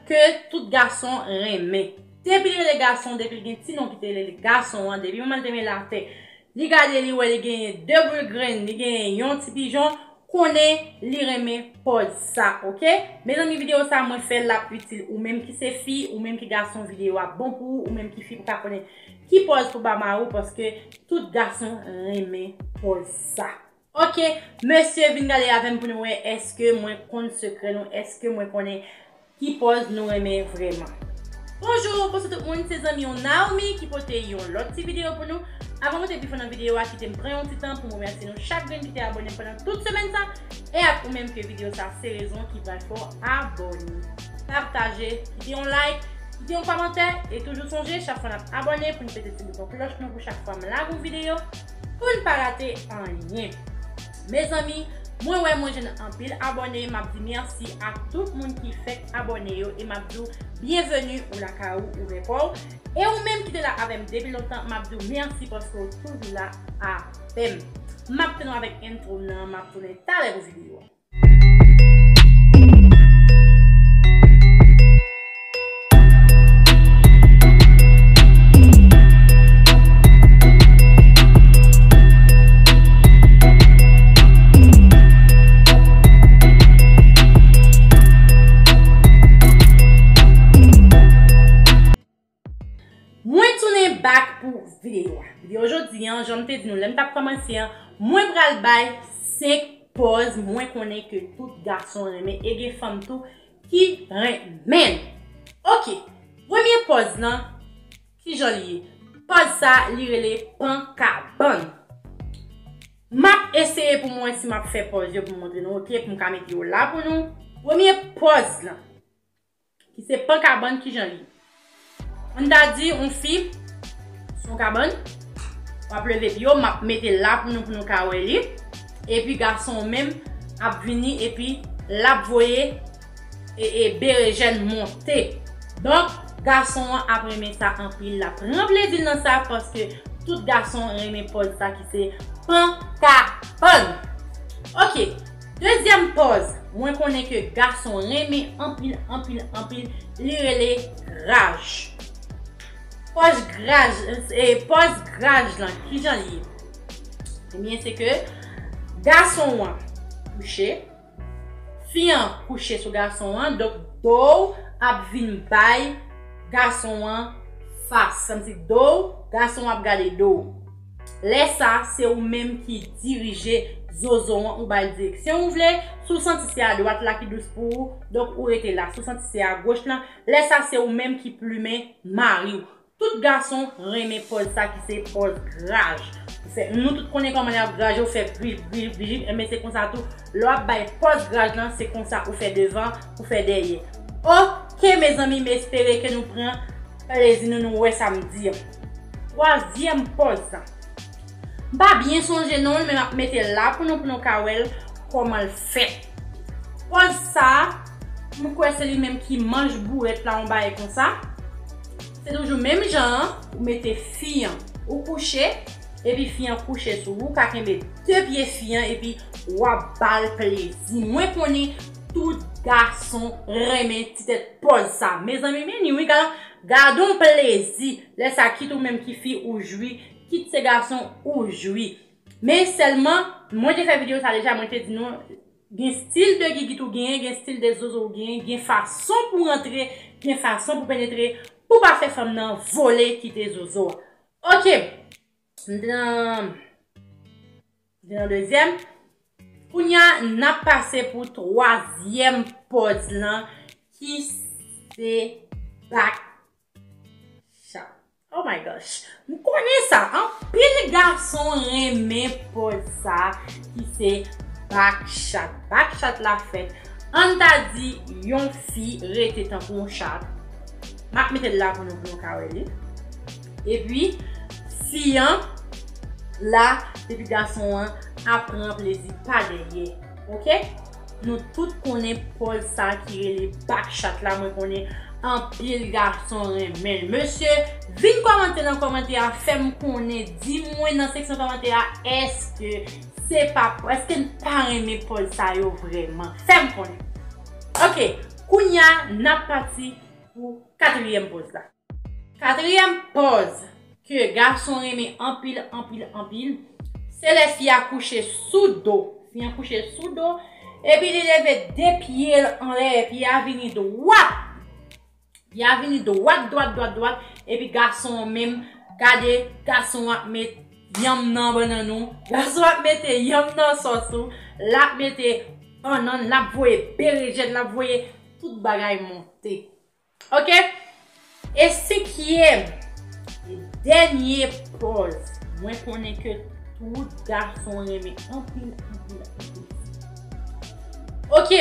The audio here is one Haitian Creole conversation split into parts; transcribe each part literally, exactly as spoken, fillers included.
ke tout gason renmen. Depi l rele gason, depi l gen ti non ki te rele gason an, depi manman l te met l atè, li gade, li wè li genyen de boul grenn, li genyen yon ti pijon, konnen li renmen pòz sa, oke? Mezanmi, videyo sa mwen fè l ap itil ou menm ki se fi, ou menm ki gason, videyo a bon pou ou, ou menm ki fi pou ka konnen ki pòz pou ba mari w, paske tout gason renmen pòz sa. Oke, mesye, vin gade avè m pou nou wè èske mwen konn sekrè nou, èske mwen konnen ki pòz nou renmen vrèman. Bonjou, bonswa tout moun, se zanmi w Naomi ki pote yon lòt ti videyo pou nou. Avan mwen te pi fon nan videyo a, kite m pran yon ti tan pou m remèsye nou chak grenn ki te abòne pandan tout semèn sa, e ak ou menm ke videyo sa se rezon ki pral fè w abòne. Pataje, kite yon like, kite yon kòmantè, e toujou sonje, chak fwa n ap abòne, pou n pete ti bouton klòch nou pou chak fwa m lage yon videyo, pou n pa rate anyen. Mezanmi, mwen wè mwen jwenn anpil abòne, m ap di mèsi ak tout moun ki fèk abòne yo, e m ap di w byenveni ou lakay ou, ou rèpò w. E ou menm ki te la avè m depi lontan, m ap di w mèsi paske w toujou la avè m. M ap tann w avèk entwo m nan, m ap tounen talè pou videyo a. Mwen tounen back pou videyo a. Videyo jodi an, jan m te di nou lè m t ap kòmanse an, mwen pral bay senk pòz mwen konnen ke tout gason renmen e gen fanm tou ki renmen l. Oke, premye pòz lan, kijan li ye? Pòz sa, li rele pan kabann. M ap eseye pou mwen si m ap fè pòz yo pou m montre nou, oke, pou m ka mete yo la pou nou. Premye pòz lan, ki se pan kabann, kijan li ye? Ann ta di, yon fi, se yon kabann, w ap leve pye w, m ap mete l la pou nou, pou nou ka wè li. Epi gason w menm ap vini, epi l ap voye, e, e, berejèn monte. Donk, gason an ap renmen sa anpil, l ap pran plezi nan sa, paske tout gason renmen pòz sa ki se pan kabann. Oke, dezyèm pòz, mwen konnen ke gason renmen anpil, anpil, anpil, li rele graj. Pòz graj, e, pòz graj lan, kijan li ye? Ebyen, se ke gason an kouche, fi an kouche sou gason an, donk do w ap vin bay gason an fas. Sa vle di do w, gason an ap gade do w. Lè sa, se ou menm ki dirije zozo an, ou ba l direksyon ou vle. Si w santi se adwat la ki dous pou ou, donk ou rete la. Si w santi se agoch lan, lè sa se ou menm ki plimen mari w. Tout gason renmen pòz sa ki se pòz graj. Ou fè, nou tout konnen kòman lè y ap graje, ou fè grij, grij, grij, enben se konsa tou. Lè w ap bay pòz graj lan, se konsa ou fè devan, ou fè dèyè. Oke, mezanmi, m espere ke nou pran plezi nou, nou wè sa m di an. Twazyèm pòz sa. M pa byen sonje non l, men m ap mete l la pou nou, pou nou ka wè l kòman l fèt. Pòz sa, m kwè se li menm ki manch bourèt la, yon bagay konsa. Se toujou menm jan an, ou mete fi an, ou kouche, epi fi an kouche sou ou, ou ka kenbe de pye fi an, epi w ap ba l plezi. Mwen konnen tout gason renmen ti tèt pòz sa. Mezanmi, men ni wi, gad, gad on plezi. Lè sa, kit ou menm ki fi ou jwi, kit se gason ou jwi. Men sèlman, mwen te fè videyo sa deja, mwen te di nou, gen stil de gigit ou genyen, gen stil de zozo ou genyen, gen fason pou rantre, gen fason pou penetre, pou pa fè fanm nan vole kite zozo a. Oke, m te nan, m te nan dezyèm. Kounye a, n ap pase pou twazyèm pòz lan, ki se bak chat. Oh my gosh. M konnen sa. Anpil gason renmen pòz sa ki se bak chat. Bak chat la fèt. Ann ta di yon fi rete tankou yon chat. M ap mete l la pou nou, pou nou ka wè li. Epi, fi an la, epi gason an ap pran plezi pa dèyè. Oke? Nou tout konnen pòz sa ki rele bak chat la, mwen konnen anpil gason renmen l. Mesye, vin kòmante nan kòmantè a, fè m konnen, di mwen nan seksyon kòmantè a, èske se pa, èske n pa renmen pòz sa yo vrèman? Fè m konnen. Oke, Kounye a, n ap pati pou katriyèm pòz la. Katriyèm pòz ke gason renmen anpil, anpil, anpil, se lè fi a kouche sou do. Fi a kouche sou do, epi li leve de pye l anlè, pye a vini dwat. Pye a vini dwat, dwat, dwat, dwat, epi gason an menm, gade, gason an ap met yanm nan bannann ou, gason an ap mete yanm nan sòs ou, l ap mete bannann, l ap voye berejèn, l ap voye tout bagay monte. Ok? E senkyèm e dènye pòz, mwen konnen ke tout gason renmen anpil, anpil, anpil. Ok,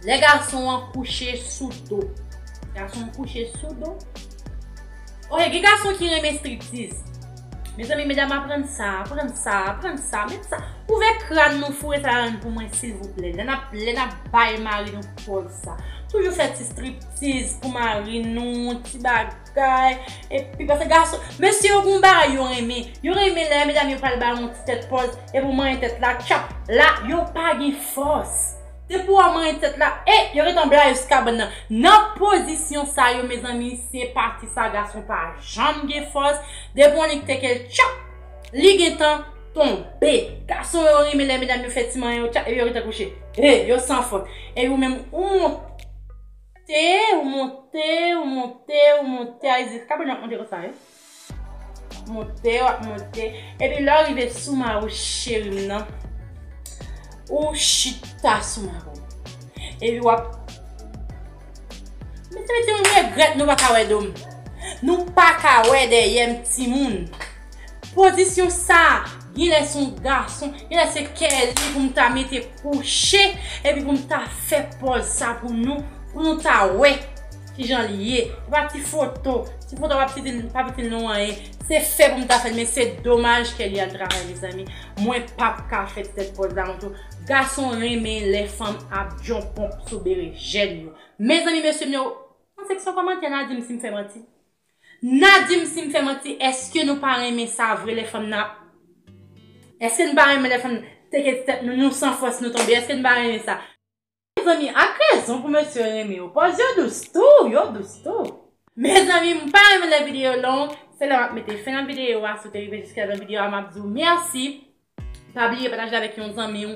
lè gason an kouche sou do. Gason an kouche sou do. Ok, gen gason ki renmen striptiz. Mezanmi, medam, aprann sa, aprann sa, aprann sa, met sa. Ouvè kràn nou, foure sa ladann pou mwen, silvouplè. Lè n ap, lè n ap bay mari nou pòz sa. Toujou fè ti striptiz pou mari nou, ti bagay. Epi, paske gason, mesye yo gen yon bagay yo renmen. Yo renmen lè medam yo pral ba yon ti tèt pòz, epi w manyen tèt la, tchap. La, yo pa gen fòs. Depi w manyen tèt la, e, yo gentan blayi sou kabann nan. Nan pozisyon sa yo, mezanmi, se pati sa gason pa janm gen fòs. Depi w annik teke l, tchap, li gentan tonbe. Gason yo renmen lè medam yo fè ti manyen yo, tchap, epi yo gentan kouche. E, yo san fòs. Epi ou menm, ou monte, ou monte, ou monte, ou monte, a di, kabann nan ap monte konsa, wi. Monte, w ap monte. Epi lè w rive sou mari w, cheri m nan, ou chita sou mari w. Epi w ap, mesye, mesye, m regrèt nou pa ka wè do m. Nou pa ka wè dèyè m, timoun. Pozisyon sa, genlè se yon gason, genlè se kè li pou m ta mete kouche, epi pou m ta fè pòz sa pou nou, pou nou ta wè kijan li ye. Se pa ti foto, ti foto pa pitit, pa pitit nou anyen. Se fè pou m ta fè l, men se domaj kè li al travay, mezanmi. Mwen p ap ka fè ti tèt pòz la, mwen tou. Gason renmen lè fanm ap djonpon sou berejèn yo. Mezanmi, mesye m yo, nan seksyon kòmantè, n a di m si m fè manti. N a di m si m fè manti, èske nou pa renmen sa vre lè fanm nan ap, èske n pa renmen lè fanm teke ti tèt nou, nou san fòs, nou tonbe, èske n pa renmen sa? Mezanmi, ak rezon pou mesye yo renmen yo. Pòz yo dous tou, yo dous tou. Mezanmi, m pa renmen lè videyo long, se la m ap mete fen nan videyo a, si w te rive jiska nan videyo a, m ap di w mèsi. Pa bliye pataje l avèk yon zanmi w,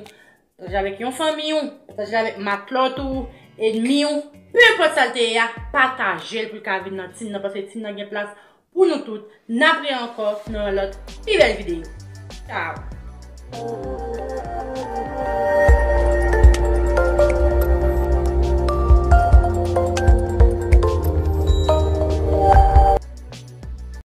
pataje l avèk yon fanmi w, pataje l avèk matlòt ou, ènmi w, pe enpòt sa l te ye a, pataje l pou l ka vin nan team nan, paske team nan gen plas pou nou tout. N ap reyè ankò nan yon lòt pi bèl videyo. Tchao!